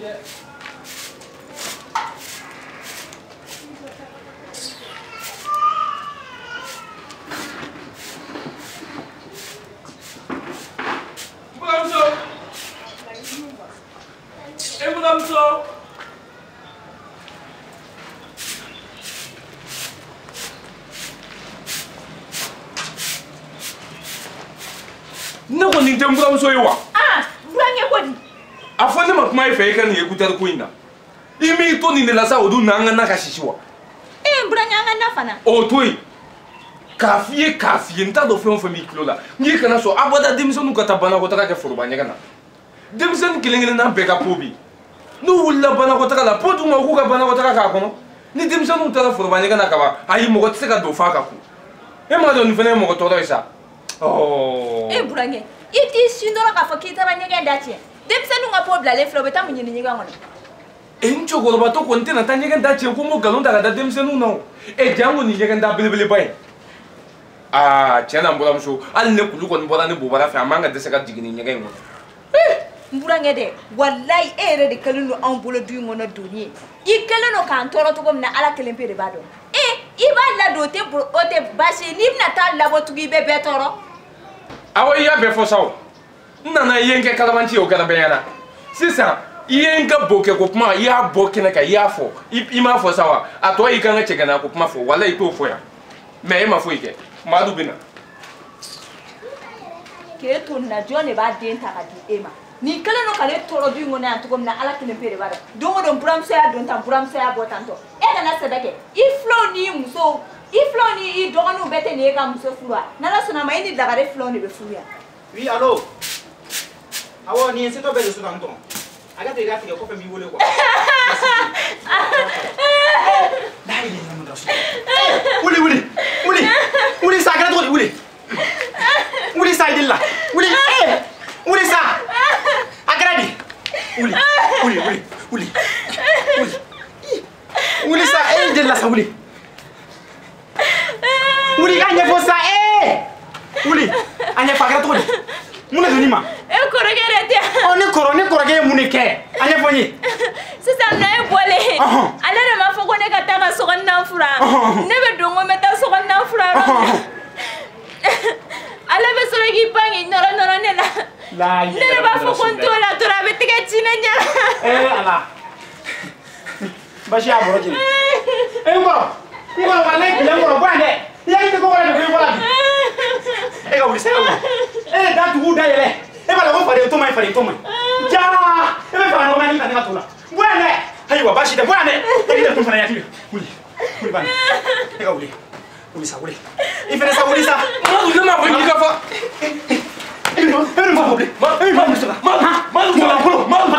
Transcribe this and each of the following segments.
Dɛ. Buramuso. E buramuso. Ne kɔni tɛ n buramuso ye wa? Ah, burankɛ ko di? A fɔ ne ma kuma e fɛ e ka nin écouteur ko in na. I m'i to nin de la sa o dun na an ka na ka sisi wa? Ee burankɛ an ka na fana. O to yen. K'a f'i ye k'a f'i ye n t'a dɔn fɛn o fɛn b'i tulo la. N k'i kana sɔn abada denmisɛnninw ka taa banakɔtaga kɛ foroba ɲɛgɛn na. Denmisɛnnin kelen kelenna bɛɛ ka po bi. N'u wulila banakɔtaga la po d'u ma u k'u ka banakɔtaga k'a kɔnɔ. Ni denmisɛnninw taara foroba ɲɛgɛn na kaban ayi mɔgɔ tɛ se ka don f'a ka ko. E m'a dɔn nin fana ye mɔgɔ tɔɔrɔ ye sa. E burankɛ i t'i sin dɔrɔn k'a fɔ k'i taara ɲɛgɛn da tiɲɛ. Denmisɛnninw ka po bilalen filɛ u bɛ taa mun ɲini ɲɛgɛn kɔnɔ? E n cɛkɔrɔbatɔ kɔni tɛna taa ɲɛgɛn da tiɲɛ ko n b'o nkalon ta ka da denmisɛnninw na o. E janko nin ɲɛgɛn da belebeleba in. Aa tiɲɛ na n buramuso hali ne kulu kɔni bɔra ne bobara fɛ a man ka dɛsɛ ka jigin nin ɲɛgɛn in kɔnɔ. N burankɛ dɛ walayi e yɛrɛ de kɛlen don anw bolo du in kɔnɔ doni ye. I kɛlen don k'an tɔɔrɔ cogo min na Ala kelen pe de b'a dɔn. E i b'a ladon o tɛ baasi ye n'i bɛna taa labɔ tugun i bɛ bɛɛ tɔɔrɔ. Awɔ i y'a bɛɛ fɔ sa o. N nana i ye n kɛ kalabanci ye o kɛra bɛɛ ɲɛna. Sisan i ye n ka bokɛ ko kuma i y'a bɔ kɛnɛ kan i y'a fɔ i m'a fɔ sa wa a tɔ y'i kan ka cɛgana ko kuma fɔ walayi i t'o fɔ yan mais e ma foyi kɛ Madu bɛ na. K'e to nin na jɔn de b'a den ta ka di e ma? Nin kɛlen don ka ne tɔɔrɔ du in kɔnɔ yan cogo min na Ala kelen pe de b'a dɔn. Don o don buramuso y'a don tan buramuso y'a bɔ tan tɔ. E kana sɛbɛ kɛ i filanw n'i musow i filanw ni i dɔgɔninw bɛɛ tɛ nin ye ka muso furu wa? N'Ala sɔnna a ma e ni lagare filanw de bɛ furu yan. Oui, allo. Awɔ nin ye setɔ bɛɛ de so tan tɔ. A ka to i ka tigɛ kɔfɛ n b'i wele quoi. Wuli wuli wuli wuli sa a kɛra cogo di wuli wuli sa i deli la wuli wuli sa a kɛra di wuli wuli wuli wuli wuli wuli sa e deli la sa wuli wuli i ka ɲɛfɔ sa wuli a ɲɛfɔ a kɛra cogo di mun de donn'i ma. E kɔrɔkɛ de tɛ. Ɔ ne kɔrɔkɛ ye mun de kɛ a ɲɛfɔ n ye. Sisan nɔ e bɔlen ale de m'a fɔ ko ne ka taa ka sokɔnɔna furan ne bɛ don ko n bɛ taa sokɔnɔna furan yɔrɔ min ale bɛ sɔrɔ k'i pan k'i nɔrɔ nɔrɔ ne la ne de b'a fɔ ko n t'o la dɔrɔn a bɛ tɛgɛ ci ne ɲɛ la. Ee Ala basi y'a bɔrɔ jeni. E n kɔrɔ walayi tile n kɔrɔ bɔ yan dɛ i hakili tɛ ko wɛrɛ de ko i bɔra bi. E ka wuli sa e ka wuli e de da tugu da yɛlɛ e b'a la ko faden to ma ɲi faden to ma ɲi jaa e bɛ fara ɲɔgɔn kan ni ka ne ka to la bɔ yan dɛ ayiwa baasi tɛ bɔ yan dɛ e tɛ kun fana hakili wuli wuli bani e ka wuli wuli sa wuli i fɛnɛ sa wuli sa. Madu ne m'a fɔ k'i ka fa. E bɛ nin fɔ bilen e bɛ nin fɔ Madu Madu Madu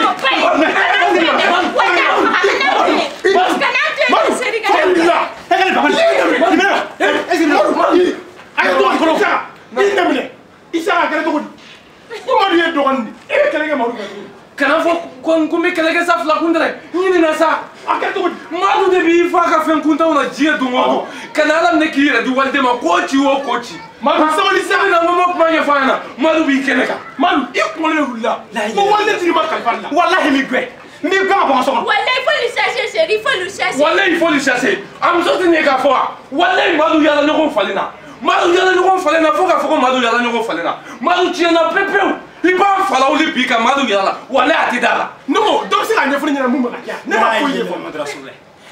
Kana fɔ ko n bɛ kɛlɛ kɛ sa fila kun tɛ n ɲinɛna sa a kɛra cogo di Madu de b'i fa ka fɛn kuntanw na diɲɛ don o don ka na Ala minɛ k'i yɛrɛ di waliden ma ko ci o ko ci Madu sabali sa bɛ na n ko n ma kuma ɲɛfɔ a ɲɛna Madu b'i kɛnɛ kan Madu i kunkolo de wulila ko waliden t'i ma kalifa la walahi n b'i gɛn n b'i gɛn ka bɔ n ka so kɔnɔ. Walahi il faut le chasser chérie, il faut le chasser. Walahi il faut le chasser a muso tɛ nin ye k'a fɔ wa walahi Madu yala ɲɔgɔn falen na Madu yala ɲɔgɔn falen na fo k'a fɔ ko Madu yala ɲɔgɔn falen na Madu tiɲɛna pewu pewu. I b'a fala wuli bi ka Madu yira la walahi a tɛ da la. Ne ko dɔ bɛ se k'a ɲɛfɔ ne ɲɛna mun bɛ ka kɛ ne ma foyi ɲɛfɔ.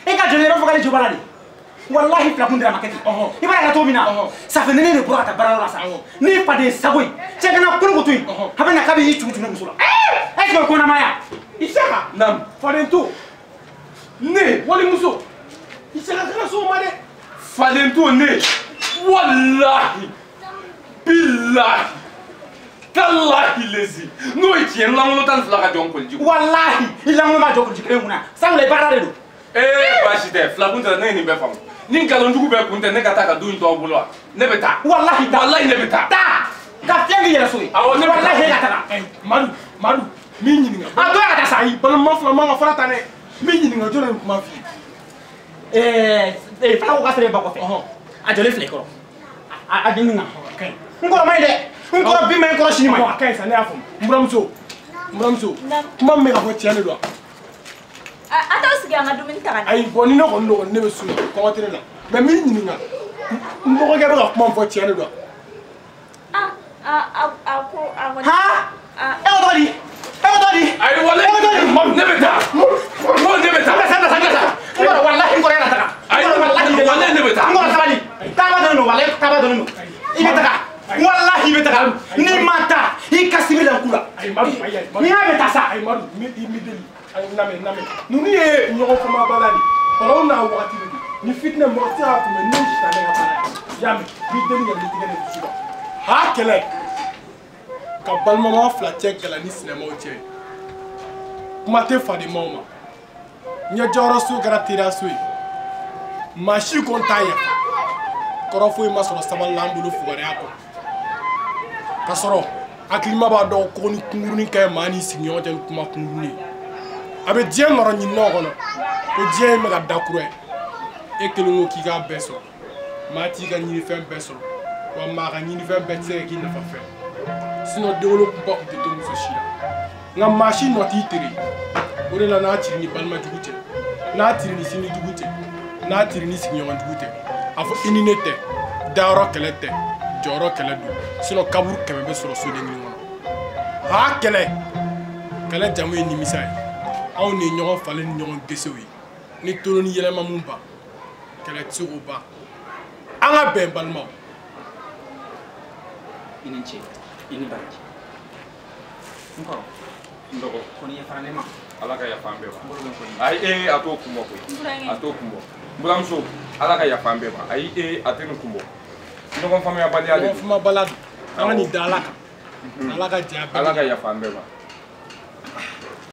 E ka jɔn yɛrɛ fɔ k'ale jo b'a la de walahi fila kun dira ma kɛ ten i b'a ye cogo min na ça fait ne de bɔra ka taa baarayɔrɔ la sa ne faden sago in cɛ kana koloko to yen a bɛ na k'a bɛ y'i tugu tugu ne muso la est ce que o kɔnɔmaya. Isaka naamu faden to ne walimuso Isaka kana s'o ma dɛ. Faden to ne walahi bilahi talahi lezi n'o ye tiɲɛ n lankolon 12 ka jɔ n koliji. Walahi i lankolon b'a jɔ koliji kelen kunna sabula i baara de don. Ee baasi tɛ fila kun tɛ ne ye nin bɛɛ faamu ni nkalonjugu bɛɛ kun tɛ ne ka taa ka du in to aw bolo wa ne bɛ taa. Walahi taa walahi ne bɛ taa. Taa ka fiɲɛ k'i yɛrɛ so ye. Awɔ ne bɛ taa. Walahi e ka taga. Madu Madu n b'i ɲininka. A to ya ka taa sa. Ayi balima fila man ka fara ta dɛ n b'i ɲininka jɔn de ye nin kuma f'i ye. Ɛɛ fana ko k'a sera e ba kɔfɛ. A jɔlen filɛ i kɔrɔ. A den na. N kɔrɔ ma ɲi dɛ. N kɔrɔ bi ma n kɔrɔ sini ma. A ka ɲi sa ne y'a faamu n buramuso n buramuso kuma min bɛ ka fɔ tiɲɛ de don wa. sigi an ka dumuni ta ka na. Ayi bon ni ne kɔni don kɔni ne bɛ sun kɔngɔ tɛ ne la mais n b'i ɲininka n dɔgɔkɛ bɛ ka kuma min fɔ tiɲɛ de don wa. A ko a kɔni. Han e ko tɔgɔ di? E ko tɔgɔ di? Ayi walayi ne bɛ taa. N ko ne bɛ taa. Sa sa sa. N kɔrɔ walahi n kɔrɔ e ka taga. Ayi walayi ne bɛ taa. N kɔrɔ sabali. Taaba dɔnnen don walahi taaba dɔnnen don. I bɛ taga. Walahi i bɛ taga. N'i ma taa i ka sibiri la ku la. Ayi Madu ayi ayi. N'i y'a bɛ taa sa. Ayi Madu n b'i deli. Ayi lamɛn lamɛn. Ninnu ye ɲɔgɔn faamabaliya de ye. Kɔrɔw n'a wagati de don. Ni fitinɛ mɔgɔ tɛ se k'a kunbɛn n'o sitanɛ ka baara ye. I y'a mɛn n b'i deli ka n'i tigɛ ne dusu la. Ha kɛlɛ ka balimama fila cɛ gɛlɛya ni sinamaw cɛ kuma tɛ fadenmaw ma ɲɛjɔyɔrɔso kɛra teriyaso ye maa si ko n t'a yafa kɔrɔ foyi ma sɔrɔ sabali la an bolo fugariya kɔ k'a sɔrɔ hakilima b'a dɔn ko ni kunkurunin ka ɲi maa n'i sigiɲɔgɔn cɛ ni kuma kunkurunin ye a bɛ diɲɛ nɔrɔ ɲininaw kɔnɔ ko diɲɛ in bɛ ka da kura ye e kelen ko k'i k'a bɛɛ sɔrɔ maa t'i ka ɲinifɛn bɛɛ sɔrɔ wa maa ka ɲinifɛn bɛɛ tɛ se ka k'i nafa fɛn sinon denwolo kunba tun tɛ to muso si la nka maa si nɔ t'i tere o de la n'a ciri ni balima jugu cɛ n'a ciri ni sinji jugu cɛ n'a ciri ni sigiɲɔgɔn jugu cɛ a fɔ i ni ne tɛ dayɔrɔ kɛlɛ tɛ jɔyɔrɔ kɛlɛ don sinon kaburu 100 bɛ sɔrɔ soden kelen kɔnɔ ha kɛlɛ kɛlɛ jamu ye nimisa ye anw de ye ɲɔgɔn falen ni ɲɔgɔn gesew ye ni tolo ni yɛlɛma mun ban kɛlɛ tɛ se k'o ban an ka bɛn balimaw. I ni ce i ni baraji n kɔrɔ n dɔgɔ kɔni yafara ne ma. Ala ka yafa an bɛɛ ma. Ayi a t'o kun bɔ koyi a t'o kun bɔ n buramuso ala ka yafa an bɛɛ ma. Ayi a tɛ nin kun bɔ ɲɔgɔn faamuyabaliya de don. Ɲɔgɔn faamuyabaliya don an ka nin da ala kan ala ka jɛ a bɛɛ. Ala ka yafa an bɛɛ ma.